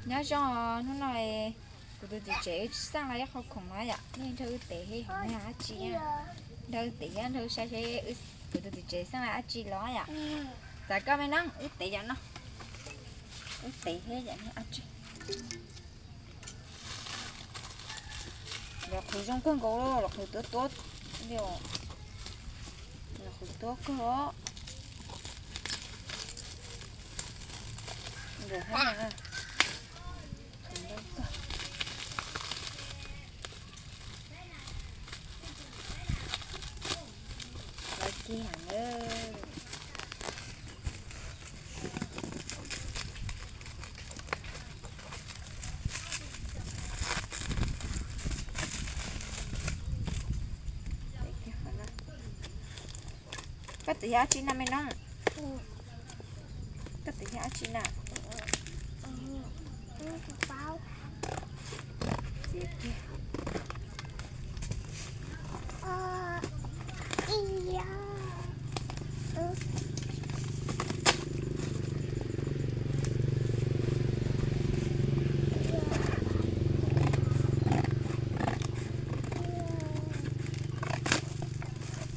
Nyob zoo, hnub no kuv tus txiv tsev wb xaj los ib qho khoom no yom, nej nrog wb tev hauv no yog dab tsi, nrog wb tev thiab nrog wb saib seb kuv tus txiv tsev xaj los dab tsi los yom. Txav koj me no, wb tev yom no, wb tev thiab yom. Los qhwv zoo kawg nkaus, los qhwv tuab tuab li, los qhwv tuab kawg os. Koj twv yog dab tsi na me no? Koj twv yog dab tsi na?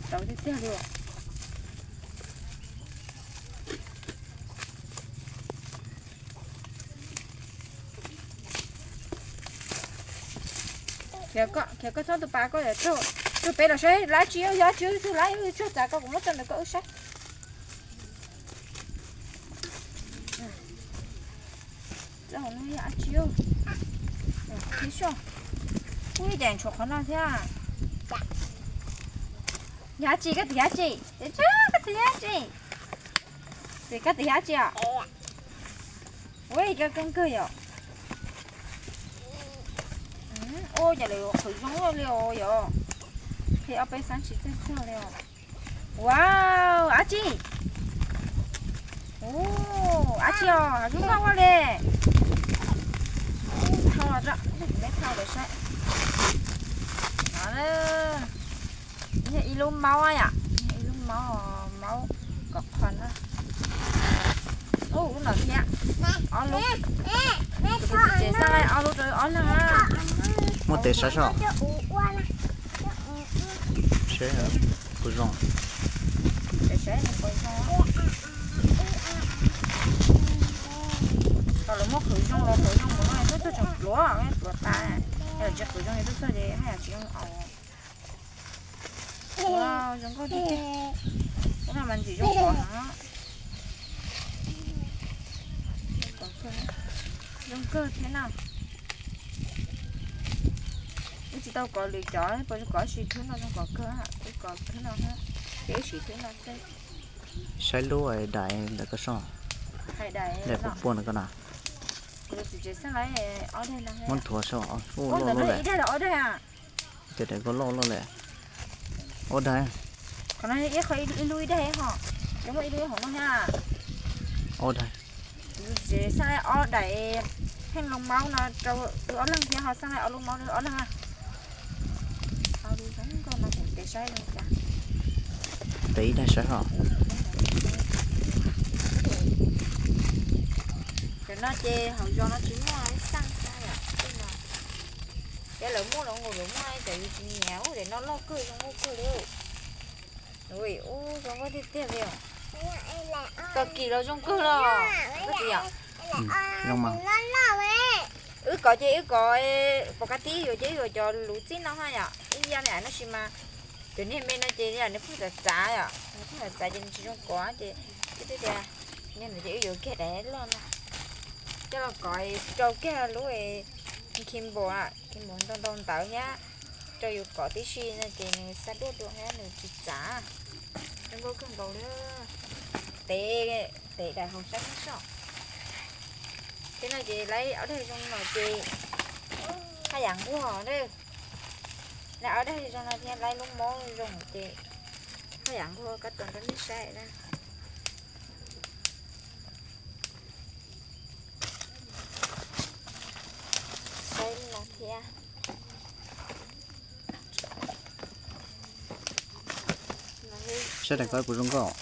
Tau tiag tiag li. Khiav koj, khiav koj txhob tu pas koj yuav tsuag. Tsuag pem los saib lab tsis yog, yog tsis tsuag lab, tsuag txav koj kuv muab tso ntawm koj wb saib. Txawm no yog dab tsi? Ub, cas tshuav qhov no thiab? Yog dab tsi? Koj twv yog dab tsi? Koj twv yog dab tsi? Koj twv yog dab tsi os? Ua cas koj kawg yom? Ua cas lawv qhwv zoo li os yom? Qhia ob peb xab tsis txawj txog li os. Wow, dab tsi? Ub, dab tsi os, zoo nkauj ua li. Thau los, thau los saib. Yog ib lub maub yom, ib lub maub, maub kom qhov no. Ub, lub no thiab. Ob lub. Kuv tus txiv tsev xaj laij ob lub rau ob leeg na. Muab tes saib soj. Seb puas zoo. Thaum lawv muab qhwv zoo los qhwv zoo mus no twb txog tseem pluav, pluav tas. Yog tsis qhwv zoo twb txog ces haj yam tsis zoo aus. Zoo nkauj tiag tiag. Ub, no mas ntxim zoo kov heev. Zoo kawg thiab na. Wb tsis tau kov lwm cov, puas kov sis thwb no zoo kov kawg, wb kov thwb no, ces wb siv thwb no xwb. Saib lub daim ntawm koj soj. Daim puas puas ntawm koj na. Muab nthuav soj, ub, loj loj lawm. Ces daim koj loj loj lawm. Ob daim. Qhov no ib qho ib lub ib daim ho. Ces muaj ib lub hauv no thiab. Ob daim. Ces xaj laij ob daim, heej loo maub no rau wb ob leeg thiab ho xaj laij ob lub maub rau wb ob leeg na. Tes ib daim saib ho. Cov no ces hauv zos no tsis muaj xaj xaj yom. Ces lawv muaj los nkaus lawv muaj, cov yus tsis nyiam, ub, daim no loj kawg zoo nkauj kawg li. Ub, zoo nkauj tiag tiag li os. Txog kis los zoo kawg los. Koj txiv yom. Wb kov ces wb kov pos kab tib yuav ces wb yuav cov luv txij no ha yom, ib yam li no sis mas cov niag me no ces yam nws pheej txav txav yom, nws pheej txav txav ces nws tsis zoo kov ces wb twb tias niag ntawd ces wb yuav kiag daim loj no coj los kov rau kiag lub Kimbo, Kimbo ntau ntau ntawd thiab rau yus kov tib si no ces nws xa duaj dua thiab nws tsis txav. Zoo nkauj kawg nkaus li. Tev, tev daim hauv sab soj. Thiab no ces laib ob daig zoo no ces haj yam nquag na. Laib ob daig zoo no thiab laib lub mob zoo ces haj yam nquag, koj tos rau nej saib na. Saib no thiab. Saib daim ko puas zoo nkauj.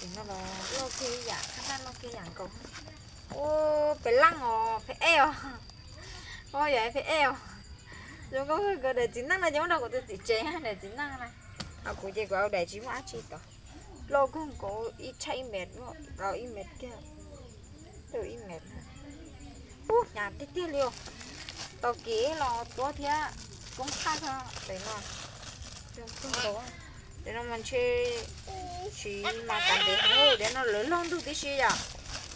No los loj kiag yam, qhab naj loj kiag yam nkaus. Ua pem leej os, pem ej os. Ua yam pem ej os. Zoo nkauj kawg nkaus, daim txiv neej no ces muab rau kuv tus txiv tsev, daim txiv neej na. Ho kuv ces kuv ua daim tsis muaj dab tsi tod. Loj kawg nkaus, ib tshaj ib mev, ib mev kiag, ib mev. Ub, hnyav tiag tiag li os. Tau kev los tuab thiab, koob tshaj zog tes no. Zoo kawg nkaus. Tes no mas ntshe siv mas kav ntev heev, tes no lawv laug ntug tib si yom.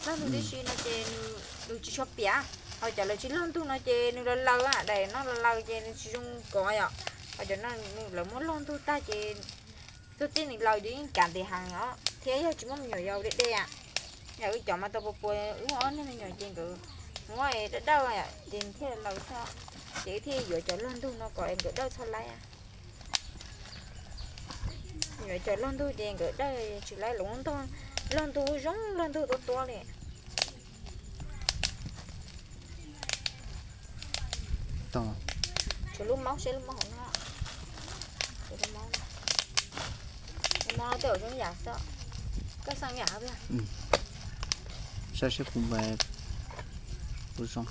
Laug ntug tib si no ces nws tsis tshua piam. Ho cov lawv tsis laug ntug no ces nws laws laws, daim no laws laws ces nws tsis zoo kov yom. Ho cov no lawv muab laug ntug tag ces txog txij nws laws ces yeej kav ntev heev os, thiab yog tsis muaj me nyuam yaus deb deb. Yog wb cov mas tau puas puas, wb ob niag me nyuam ces nkawd muab dawj dawj ces thiaj laws txog. Ces wb thiaj yuav cov laug ntug no kom nkawd dawj txhob laib. Yuav cov laug ntug ces nkawd dawj tsis laib, lub ntug, laug ntug zoo, laug ntug tuab tuab li. Tshuav lub maub, saib lub maub hauv no. Lub maub, lub maub tej zaum zoo yam xwb. Koj xeem yam tiag. Saib seb kuv, kuv zoo,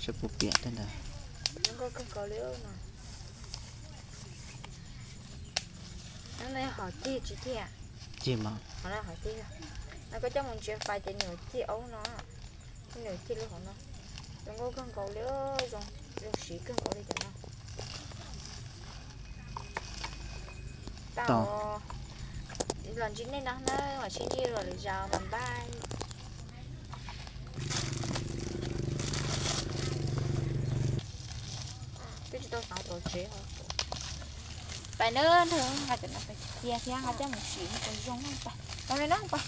seb puas piam tej ntawd. Zoo nkauj kawg nkaus li no. Neb hom cig tsis cig? Cig mas. Hom no hom cig. No koj coj mus ntsia fais ces nws cig aub no. Nws cig li hauv no. Zoo nkauj kawg nkaus li, zoo, zoo siv kawg nkaus li cov no. Tau. Los ntsib nej no na, mam sib ntsib dua lwm zaus, bye bye. Twb tsis tau xav tom tsev. Pais na, nrog nqa cov no pais cia thiab nqa coj mus sim kom zoo pais. Tau li na, pais.